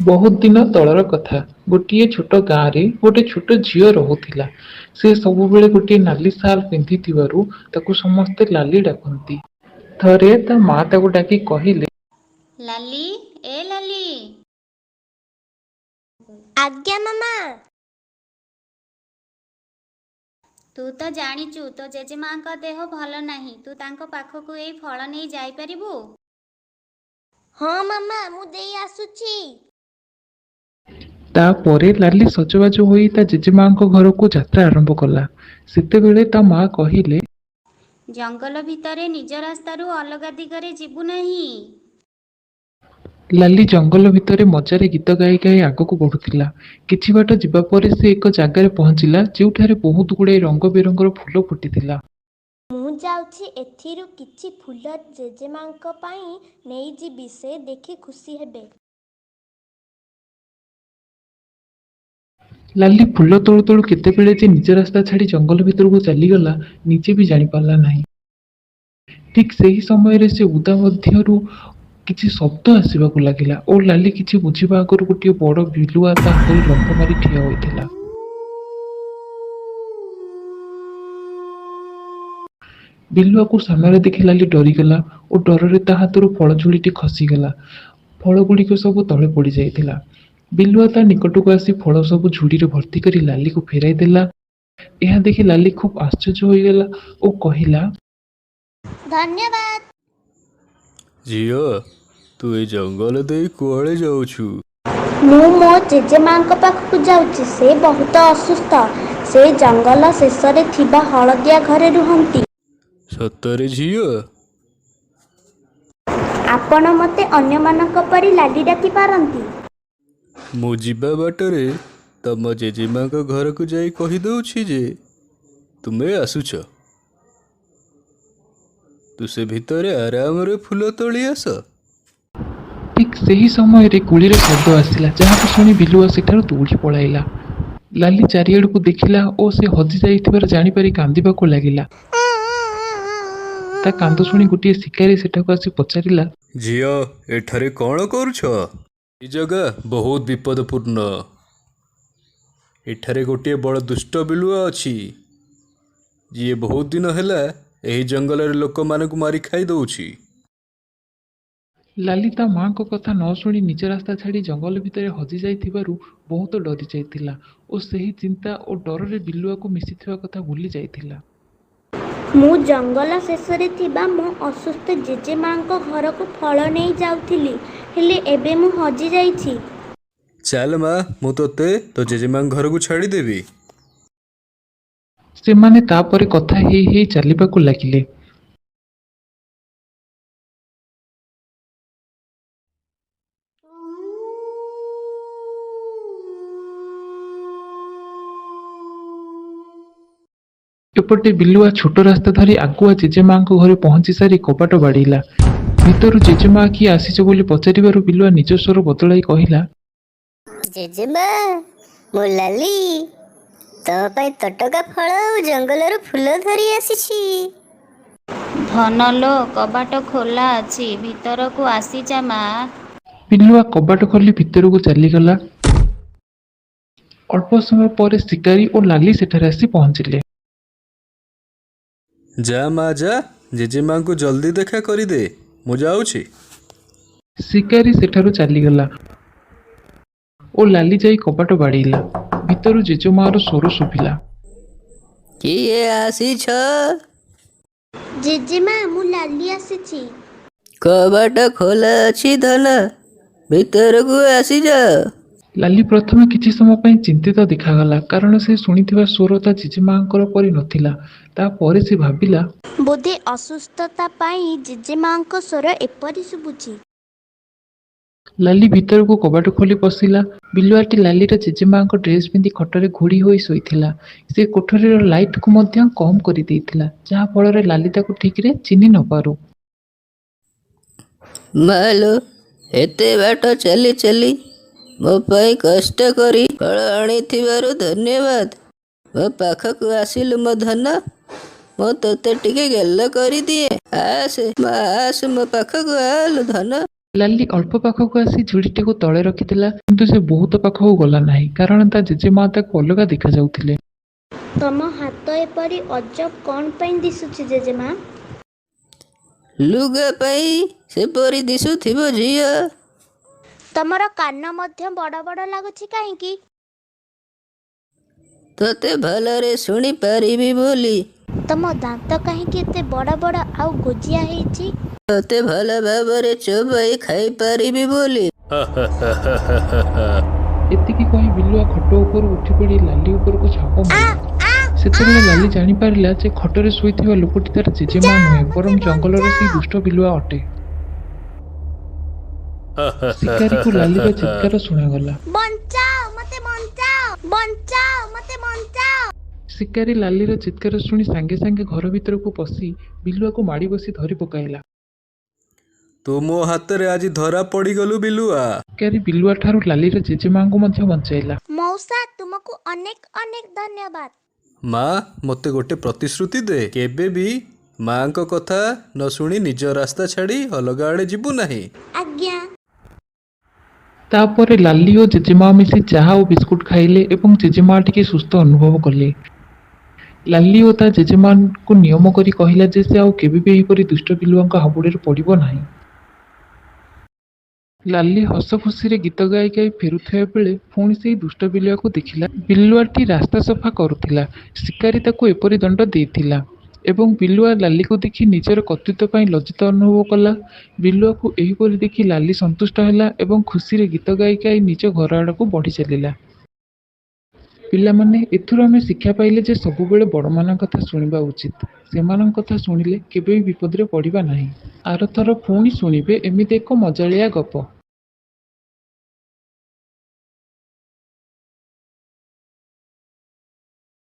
ବହୁତ ଦିନ ତଳର କଥା। ଗୋଟିଏ ଛୋଟ ଗାଁରେ ଗୋଟେ ଛୋଟ ଝିଅ ରହୁଥିଲା। ସେ ସବୁବେଳେ ଗୋଟିଏ ନାଲି ଶାଲ୍ ପିନ୍ଧିଥିବାରୁ ତାକୁ ସମସ୍ତେ ଲାଲି ଡାକନ୍ତି। ଥରେ ତା ମା ତାକୁ ଡାକି କହିଲେ, ଲାଲି, ଏ ଲାଲି। ଆଜ୍ଞା ମାମା। ତୁ ତ ଜାଣିଛୁ ତୋ ଜେଜେମାଙ୍କ ଦେହ ଭଲ ନାହିଁ। ତୁ ତାଙ୍କ ପାଖକୁ ଏଇ ଫଳ ନେଇ ଯାଇପାରିବୁ? ହଁ ମାମା, ମୁଁ ଦେଇ ଆସୁଛି। ତାପରେ ଲାଲି ସଜବାଜ ହୋଇ ତା ଜେଜେମାଙ୍କ ଘରକୁ ଯାତ୍ରା ଆରମ୍ଭ କଲା। ସେତେବେଳେ ତା ମା କହିଲେ, ଜଙ୍ଗଲ ଭିତରେ ନିଜ ରାସ୍ତାରୁ ଅଲଗା ଦିଗରେ ଯିବୁ ନାହିଁ। ଲାଲି ଜଙ୍ଗଲ ଭିତରେ ମଜାରେ ଗୀତ ଗାଇ ଗାଇ ଆଗକୁ ବଢ଼ୁଥିଲା। କିଛି ବାଟ ଯିବା ପରେ ସେ ଏକ ଜାଗାରେ ପହଞ୍ଚିଲା, ଯେଉଁଠାରେ ବହୁତ ଗୁଡ଼ାଏ ରଙ୍ଗ ବେରଙ୍ଗର ଫୁଲ ଫୁଟିଥିଲା। ମୁଁ ଯାଉଛି ଏଥିରୁ କିଛି ଫୁଲ ଜେଜେମାଙ୍କ ପାଇଁ ନେଇଯିବି, ସେ ଦେଖି ଖୁସି ହେବେ। ଲାଲି ଫୁଲ ତୋଳୁ ତୋଳୁ କେତେବେଳେ ଯେ ନିଜ ରାସ୍ତା ଛାଡ଼ି ଜଙ୍ଗଲ ଭିତରକୁ ଚାଲିଗଲା, ନିଜେ ବି ଜାଣିପାରିଲା ନାହିଁ। ଠିକ୍ ସେହି ସମୟରେ ସେ ବୁଦା ମଧ୍ୟରୁ କିଛି ଶବ୍ଦ ଆସିବାକୁ ଲାଗିଲା ଓ ଲାଲି କିଛି ବୁଝିବା ଆଗରୁ ଗୋଟିଏ ବଡ଼ ବିଲୁଆ ତା ଆଗରେ ଲମ୍ଫ ମାରି ଠିଆ ହୋଇଥିଲା। ବିଲୁଆକୁ ସାମ୍ନାରେ ଦେଖି ଲାଲି ଡରିଗଲା ଓ ଡରରେ ତା ହାତରୁ ଫଳ ଝୁଳିଟି ଖସିଗଲା। ଫଳଗୁଡ଼ିକ ସବୁ ତଳେ ପଡ଼ିଯାଇଥିଲା। ବିଲୁଆ ତା ନିକଟକୁ ଆସି ଫଳ ସବୁ ଝୁଡ଼ିରେ ଭର୍ତ୍ତି କରି ଲାଲିକୁ ଫେରାଇ ଦେଲା। ଏହା ଦେଖି ଲାଲି ଖୁବ୍ ଆଶ୍ଚର୍ଯ୍ୟ ହୋଇଗଲା ଓ କହିଲା, ଧନ୍ୟବାଦ। ଝିଅ, ତୁ ଏ ଜଙ୍ଗଲ ଦେଇ କୁଆଡ଼େ ଯାଉଛୁ? ମୁଁ ମୋ ଜେଜେମାଙ୍କ ପାଖକୁ ଯାଉଛି। ସେ ବହୁତ ଅସୁସ୍ଥ। ସେ ଜଙ୍ଗଲ ଶେଷରେ ଥିବା ହଳଦିଆ ଘରେ ରୁହନ୍ତି। ସତରେ ଝିଅ? ଆପଣ ମୋତେ ଅନ୍ୟମାନଙ୍କ ପରି ଲାଲି ଡାକି ପାରନ୍ତି। ମୁଁ ଯିବା ବାଟରେ ତମ ଜେଜେମାଙ୍କ ଘରକୁ ଯାଇ କହିଦେଉଛି ଯେ ତୁମେ ଆସୁଛ। ତୁ ସେ ଭିତରେ ଆରାମରେ ଫୁଲ ତୋଳି ଆସ। ଠିକ୍ ସେହି ସମୟରେ ଗୁଳିର ଶବ୍ଦ ଆସିଲା, ଯାହାକୁ ଶୁଣି ବିଲୁଆ ସେଠାରୁ ଦୌଡ଼ି ପଳାଇଲା। ଲାଲି ଚାରିଆଡ଼କୁ ଦେଖିଲା ଓ ସେ ହଜି ଯାଇଥିବାର ଜାଣିପାରି କାନ୍ଦିବାକୁ ଲାଗିଲା। ତା କାନ୍ଦ ଶୁଣି ଗୋଟିଏ ଶିକାରୀ ସେଠାକୁ ଆସି ପଚାରିଲା, ଝିଅ, ଏଠାରେ କ'ଣ କରୁଛ? ଏ ଜାଗା ବହୁତ ବିପଦପୂର୍ଣ୍ଣ। ଏଠାରେ ଗୋଟିଏ ବଡ଼ ଦୁଷ୍ଟ ବିଲୁଆ ଅଛି, ଯିଏ ବହୁତ ଦିନ ହେଲା ଏହି ଜଙ୍ଗଲରେ ଲୋକମାନଙ୍କୁ ମାରି ଖାଇ ଦେଉଛି। ଲାଲି ତା ମାଙ୍କ କଥା ନ ଶୁଣି ନିଜ ରାସ୍ତା ଛାଡ଼ି ଜଙ୍ଗଲ ଭିତରେ ହଜି ଯାଇଥିବାରୁ ବହୁତ ଡରି ଯାଇଥିଲା ଓ ସେହି ଚିନ୍ତା ଓ ଡରରେ ବିଲୁଆକୁ ମିଶିଥିବା କଥା ଭୁଲି ଯାଇଥିଲା। ମୁଁ ଜଙ୍ଗଲ ଶେଷରେ ଥିବା ମୋ ଅସୁସ୍ଥ ଜେଜେମାଙ୍କ ଘରକୁ ଫଳ ନେଇ ଯାଉଥିଲି, ହେଲେ ଏବେ ମୁଁ ହଜିଯାଇଛି। ଚାଲ ମା, ମୁଁ ତୋତେ ତୋ ଜେଜେମାଙ୍କ ଘରକୁ ଛାଡ଼ିଦେବି। ସେମାନେ ତାପରେ କଥା ହେଇ ହେଇ ଚାଲିବାକୁ ଲାଗିଲେ। ଏପଟେ ବିଲୁଆ ଛୋଟ ରାସ୍ତା ଧରି ଆଗୁଆ ଜେଜେମାଙ୍କ ଘରେ ପହଞ୍ଚି ସାରି କବାଟ ବାଡ଼େଇଲା। ଭିତରୁ ଜେଜେମା କିଏ ଆସିଛ ବୋଲି ପଚାରିବାରୁ ବିଲୁଆ ନିଜ ସ୍ୱର ବଦଳାଇ କହିଲା, ଜେଜେମା, ମୁଁ ଲାଲି, ତମ ପାଇଁ ତଟକା ଫଳ ଆଉ ଜଙ୍ଗଲରୁ ଫୁଲ ଧରି ଆସିଛି। ଧନ ଲୋ, କବାଟ ଖୋଲା ଅଛି, ଭିତରକୁ ଆସିଯା ମା। ବିଲୁଆ କବାଟ ଖୋଲି ଭିତରକୁ ଚାଲିଗଲା। ଅଳ୍ପ ସମୟ ପରେ ଶିକାରୀ ଓ ଲାଲି ସେଠାରେ ଆସି ପହଞ୍ଚିଲେ। ଯା ମା ଯା, ଜେଜେମାଙ୍କୁ ଜଲ୍ଦି ଦେଖା କରିଦେ, ମୁଁ ଯାଉଛି। ଶିକାରୀ ସେଠାରୁ ଚାଲିଗଲା ଓ ଲାଲି ଯାଇ କବାଟ ବାଡ଼େଇଲା। ଭିତରୁ ଜେଜେମାର ସ୍ୱର ଶୁଭିଲା, କିଏ ଆସିଛ? ଜେଜେମା, ମୁଁ ଲାଲି ଆସିଛି। କବାଟ ଖୋଲା ଅଛି ଧନ, ଭିତରକୁ ଆସିଯାଅ। ଲାଲି ପ୍ରଥମେ କିଛି ସମୟ ପାଇଁ ଚିନ୍ତିତ ଦେଖାଗଲା, କାରଣ ସେ ଶୁଣିଥିବା ସ୍ୱର ତା ଜେଜେମାଙ୍କର ପରି ନଥିଲା। ତାପରେ ସେ ଭାବିଲା, ବୋଧେ ଅସୁସ୍ଥତା ପାଇଁ ଜେଜେମାଙ୍କ ସ୍ୱର ଏପରି ଶୁଭୁଛି। ଲାଲି ଭିତରକୁ କବାଟ ଖୋଲି ପଶିଲା। ବିଲୁଆଟି ଲାଲିର ଜେଜେମାଙ୍କ ଡ୍ରେସ୍ ପିନ୍ଧି ଖଟରେ ଘୋଡ଼ି ହୋଇ ଶୋଇଥିଲା। ସେ କୋଠରୀର ଲାଇଟକୁ ମଧ୍ୟ କମ୍ କରିଦେଇଥିଲା, ଯାହା ଫଳରେ ଲାଲି ତାକୁ ଠିକରେ ଚିହ୍ନି ନ ପାରୁ। ମାଲୋ, ଏତେ ବାଟ ଚାଲି ଚାଲି ମୋ ପାଇଁ କଷ୍ଟ କରି ଫଳ ଆଣିଥିବାରୁ ଧନ୍ୟବାଦ। ମୋ ପାଖକୁ ଆସିଲୁ ମୋ ଧନ, ମୁଁ ତୋତେ ଟିକେ ଗେଲ କରିଦିଏ। ଆସେ ମା, ଆସେ ମୋ ପାଖକୁ ଆଲୋ ଧନ। ଲାଲି ଅଳ୍ପ ପାଖକୁ ଆସି ଝୁଡ଼ିଟିକୁ ତଳେ ରଖିଦେଲା, କିନ୍ତୁ ସେ ବହୁତ ପାଖକୁ ଗଲା ନାହିଁ, କାରଣ ତା ଜେଜେମା ତାକୁ ଅଲଗା ଦେଖାଯାଉଥିଲେ। ତମ ହାତ ଏପରି ଅଜବ କ'ଣ ପାଇଁ ଦିଶୁଛି ଜେଜେମା? ଲୁଗା ପାଇଁ ସେପରି ଦିଶୁଥିବ ଝିଅ। ତମର କାନ ମଧ୍ୟ ବଡ଼ ବଡ଼ ଲାଗୁଛି କାହିଁକି? ତୋତେ ଭଲରେ ଶୁଣିପାରିବି ବୋଲି। ତମ ଦାନ୍ତ କାହିଁକି ଏତେ ବଡ଼ ବଡ଼ ଆଉ ଗୋଜିଆ ହେଇଛି? ତୋତେ ଭଲ ଭାବରେ ଚୋବାଇ ଖାଇପାରିବି ବୋଲି। ଏତିକି କହି ବିଲୁଆ ଖଟ ଉପରୁ ଉଠିପଡ଼ି ଲାଲି ଉପରକୁ ଝାମ୍ପ ମାରିଲା। ସେତେବେଳେ ଲାଲି ଜାଣିପାରିଲା ଯେ ଖଟରେ ଶୋଇଥିବା ଲୋକଟି ତାର ଜେଜେମା ନୁହେଁ, ବରଂ ଜଙ୍ଗଲର ସେଇ ଦୁଷ୍ଟ ବିଲୁଆ ଅଟେ। ଶିକାରୀକୁ ଲାଲିର ଚିତ୍କାର ଶୁଣାଗଲା। ବଞ୍ଚାଅ, ମତେ ବଞ୍ଚାଅ, ବଞ୍ଚାଅ, ମତେ ବଞ୍ଚାଅ! ଶିକାରୀ ଲାଲିର ଚିତ୍କାର ଶୁଣି ସାଙ୍ଗେ ସାଙ୍ଗେ ଘର ଭିତରକୁ ପଶି ବିଲୁଆକୁ ମାଡ଼ି ବସି ଧରି ପକାଇଲା। ତୁ ମୋ ହାତରେ ଆଜି ଧରା ପଡ଼ିଗଲୁ ବିଲୁଆ। ଶିକାରୀ ବିଲୁଆ ଠାରୁ ଲାଲିର ଜେଜେମାଙ୍କୁ ମଧ୍ୟ ବଞ୍ଚାଇଲା। ମଉସା, ତୁମକୁ ଅନେକ ଅନେକ ଧନ୍ୟବାଦ। ମା, ମୋତେ ଗୋଟେ ପ୍ରତିଶ୍ରୁତି ଦେ, କେବେ ବି ମାଙ୍କ କଥା ନ ଶୁଣି ନିଜ ରାସ୍ତା ଛାଡ଼ି ଅଲଗା ଆଡ଼େ ଯିବୁ ନାହିଁ। ଆଜ୍ଞା। ତାପରେ ଲାଲି ଓ ଜେଜେମା ମିଶି ଚାହା ଓ ବିସ୍କୁଟ ଖାଇଲେ ଏବଂ ଜେଜେମା ଟିକେ ସୁସ୍ଥ ଅନୁଭବ କଲେ। ଲାଲି ଓ ତା ଜେଜେମାଙ୍କୁ ନିୟମ କରି କହିଲା ଯେ ସେ ଆଉ କେବେ ବି ଏହିପରି ଦୁଷ୍ଟ ବିଲୁଆଙ୍କ ହାବୁଡ଼ରେ ପଡ଼ିବ ନାହିଁ। ଲାଲି ହସ ଖୁସିରେ ଗୀତ ଗାଇ ଗାଇ ଫେରୁଥିବା ବେଳେ ପୁଣି ସେଇ ଦୁଷ୍ଟ ବିଲୁଆକୁ ଦେଖିଲା। ବିଲୁଆଟି ରାସ୍ତା ସଫା କରୁଥିଲା। ଶିକାରୀ ତାକୁ ଏପରି ଦଣ୍ଡ ଦେଇଥିଲା ଏବଂ ବିଲୁଆ ଲାଲିକୁ ଦେଖି ନିଜର କର୍ତ୍ତୃତ୍ୱ ପାଇଁ ଲଜ୍ଜିତ ଅନୁଭବ କଲା। ବିଲୁଆକୁ ଏହିପରି ଦେଖି ଲାଲି ସନ୍ତୁଷ୍ଟ ହେଲା ଏବଂ ଖୁସିରେ ଗୀତ ଗାଇ ଗାଇ ନିଜ ଘର ଆଡ଼କୁ ବଢ଼ି ଚାଲିଲା। ପିଲାମାନେ, ଏଥିରୁ ଆମେ ଶିକ୍ଷା ପାଇଲେ ଯେ ସବୁବେଳେ ବଡ଼ମାନଙ୍କ କଥା ଶୁଣିବା ଉଚିତ। ସେମାନଙ୍କ କଥା ଶୁଣିଲେ କେବେ ବି ବିପଦରେ ପଡ଼ିବା ନାହିଁ। ଆରଥର ପୁଣି ଶୁଣିବେ ଏମିତି ଏକ ମଜାଳିଆ ଗପ।